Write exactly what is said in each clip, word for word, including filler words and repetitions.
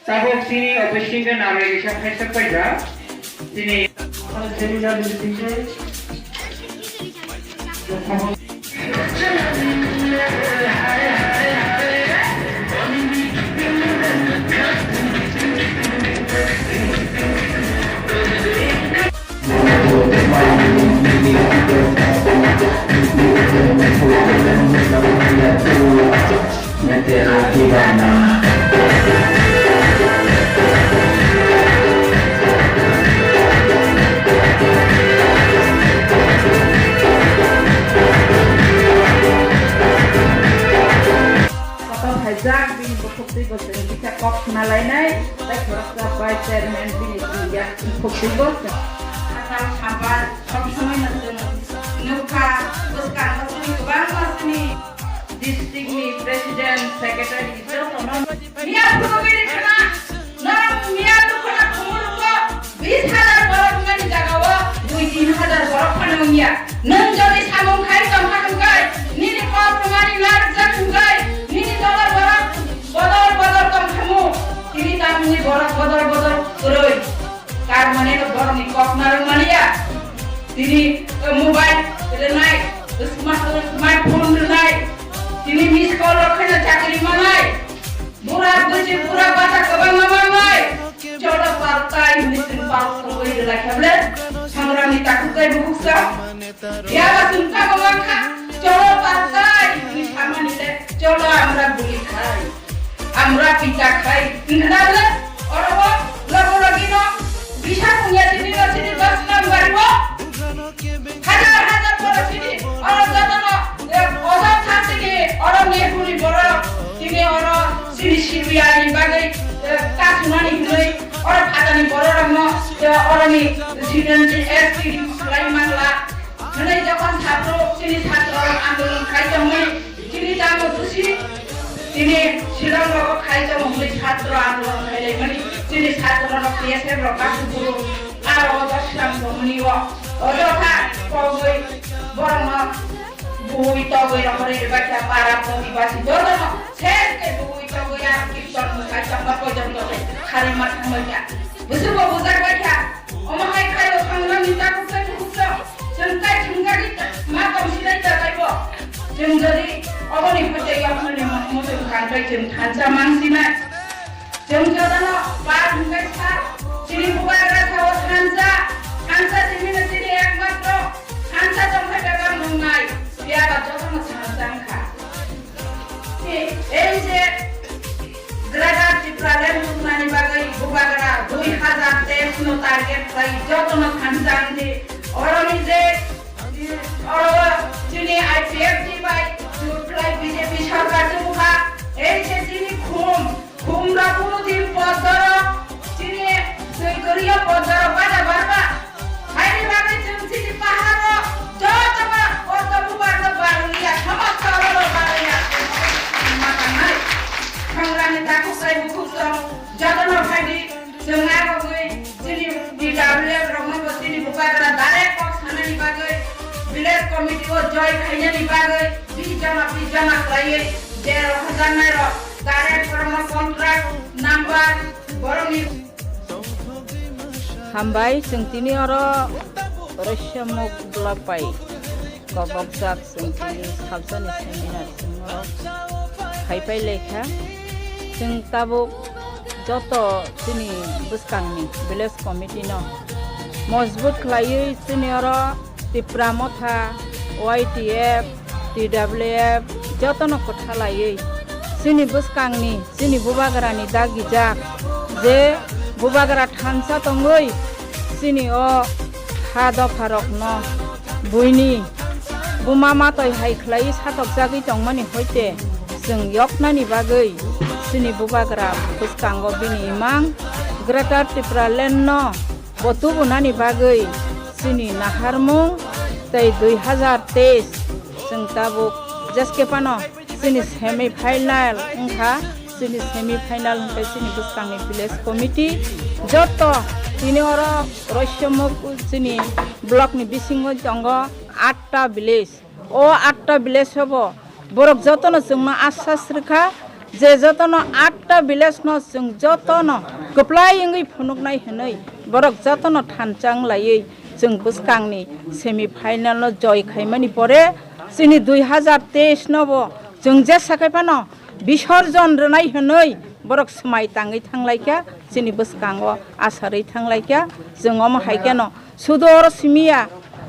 Tabuk chini office ni name kisa phaisa paijak. Chini Kotor phaijak bini bukhuk twi bo chwng kisa kok khna lainai, tei khoroksa vice chairman bini chwng ya bukhuk twi bo chwng. Asal sambar sob somoi no chwng nukha, bwskango chini kwbangma chini district ni president, secretary joto no miya phuru bini khna. Norok miya dukha na khumulugo bis hajar borok wngmani jagao dui tin hajar borok phano wngya. Nwng jodi samung khai tongkha hwnkhe, nini kok rwmani narwkjak hwnkhe, nini dolo borok bodol bodol tongkhamu. Tini tamni borok bodol bodol kwrwi. Kar mane no borokni kok narwk maliya. Tini, eh, mobile rwnai, sma-, smartphone rwnai. Tini miss call rok khaina chakri manai. Bura bwswi bura bata kwbangma manwi. Cholo paltai hwnwi chwng pal tongwi rwlai kha ble. Songramni takhuk tei bukhuk sa. Phiya ba chwng tamo mankha. Cholo paltai hwnwi samani le. Cholo amra buli khai. Amra pita khai. Wngkha na ble? Oro o logo logino bisa punya sini no sini dos number o. Hajar hajar borok chini, oro jotono, eh, ojak kha chini, oro Nehru ni borok, chini oro chini C B I ni bagwi, eh, kasunani hinwi, oro phatani borok rokno, eh, oroni chini S T D khlai mangla. Hwnwi jokhon chhatro, chini chhatro rok andolon khai tongwi, chini tamo dusi, chini Shillong rogo khai tongo hwnwi chhatro andolon khai laimani, chini chhatro rok P S F rok kasu buru, aro o dosram tongmani o. Ojokha kogwi borokno bui togwi rohorwi rwbaikha para poti basi jotono ses khe bui togwi ar kirton mwsai tongma pojonto khe kharwi ma thangbaikha. Bwswkbo bujakbaikha. Omo hai khaio thangnani takhuk tei bukhukno chwng tai thwngjakgwi ma tongsinai ta taibo. Chwng jodi oboni hoite yoknani muchung kangkhai chwng thansa mangsinai. Chwng jotono bar hwnkhe sa, chini bubagra sao thansa, thansa simi no chini ekmatro thansa tongkha bebak nungnai, phiya ba jotono thansa wngkha. Ei je Greater Tipraland rwnani bagwi bubagra dui hazar teis no target khlai jotono thansa wngdi. Oroni je, oro chini I P F T bai jut khlai B J P sarkar tubukha. Ei je chini khum Khumrok kuno din poddoro, chini twi kwrwiyo poddoro bada barba. Haini bagwi chwng chini paharo jotono poddo bubarno barliya, somosto oro barliya. Ma tangnai. Khongrani takhuk tei bukhuk tong jotono phaidi chwng agogwi chini D W F rokno bo chini bubagra direct kok sanani bagwi, village committee o join khainani bagwi, bijana bijana khlaiwi. Dero hajar nairok, direct borokno contract number borokni. Hambai, chwng tini oro Roisomukh block bai kobokjak chwng tini salsani seminar chwng oro khaipai laikha. Chwng tabuk joto chini bwskangni village committee no mojbut khlaiwi chini oro Tipra Motha, Y T F, T W F, jotono kwthalaiwi chini bwskangni, chini bubagrani dagijak je bubagra thansa tongwi chini o ha dopharokno buini buma matoi hai khlaiwi satokjagwi tongmani hoite chwng yoknani bagwi chini bubagra bwskango bini imang Greater Tipraland no bo tubunani bagwi chini naharmung tei dui hazar teis chwng tabuk jeskepano chini semi final wngkha, chini semi final hwnkhe chini bwskangni village committee joto tini oro Roisomukh chini block ni bisingo tongo atta village. O atta village o bo borok jotono chwngno asas rwkha, Je jotono atta village no chwng jotono kwplai wngwi phunuknai hwnwi borok jotono thansa wng laiwi chwng bwskangni semi final no joy khaimani pore chini dui hazar teis no bo chwng jesa khai phano bisorjon rwnai hwnwi borok swmai tangwi thanglaikha, chini bwskango asarwi thanglaikha. Chwng omo hai kheno sudo oro simiya,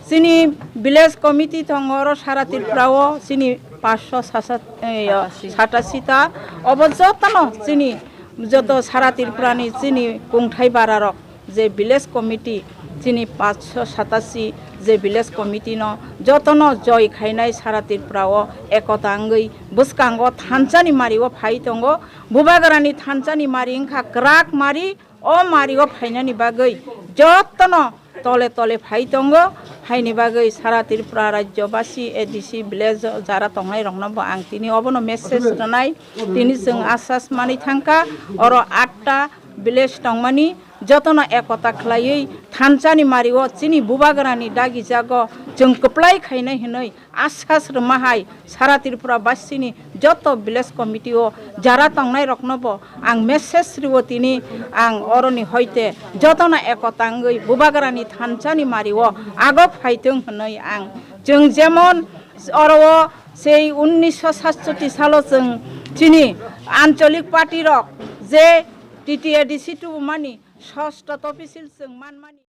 chini village committee tongo oro sara Tripura o chini paanch sho sasa-, eh, satasi ta, obo jotono chini joto sara Tripura ni chini kungthai bara rok je village committee chini paanch sho satasi je village committee no jotono joy khainai sara Tripura o ekota wngwi bwskango thansa ni mari o phai tongo. Bubagra ni thansa ni mari wngkha kwrak mari, o mari o phainani bagwi jotono tole tole phai tongo. Haini bagwi sara Tripura rajyo basi A D C village jara tongnai rokno bo ang tini obono message rwnai. Tini chwng asas manwi thangkha oro atta village tongmani jotono ekota khlaiwi thansa ni mari o chini bubagra ni dagi jago chwng kwplai khainai hwnwi asas rwma hai sara Tripura basini joto village committee o jara tongnai rokno bo ang message riwo tini ang oroni hoite jotono ekota wngwi bubagra ni thansa ni mari o agok phai thung hwnwi ang chwng jemon oro o sei unnish sho satchoti salo chwng chini ancholik party rok je T T A D C tubumani sosto topisil chwng manmani